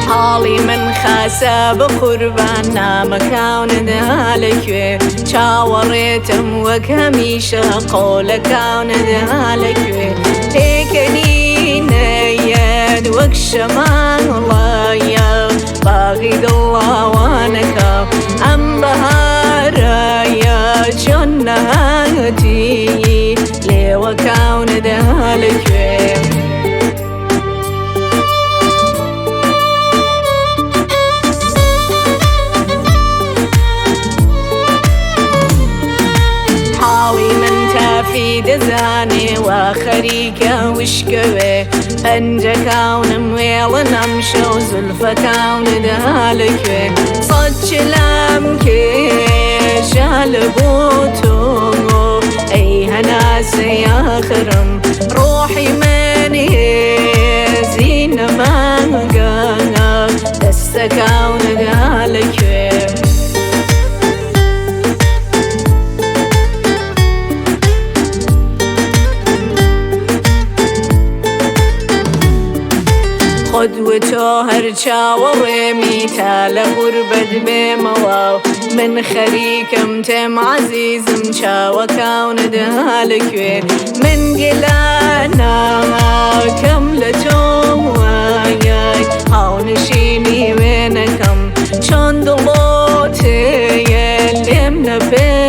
حاڵی من خاسە بە قوربان نامەکانت ها لەکوێ چاوەڕێتم وەک هەمیشە قۆلەکانت ها لەکوێ پێکەنینەیەت وەک شەماڵایە باغی دڵاوانەکە ئەم بەهارەیە چۆن نەهاتی لێوەکانت ها لەکوێ. حاڵی من تافی دەزانێ وا خەریکە وشکەوێ پەنجەکانم وێڵن ئەمشەو زولفەکانت ها لەکوێ سەد چلام کێشا لە بۆ تۆ ئەی هەناسەی ئاخرم ڕۆحی من هێزی نەماگە دەستەکانت ها لەکوێ. خۆت و تۆ هەر چاوەڕێمی تا لە غوربەت بێمەوە من خەریکم تێم عەزیزم چاوەکانت ها لەکوێ من گلە ناکەم لە تۆ وایای هاونشینی وێنەکەم چۆن دڵۆتێیە لێم نەپێ.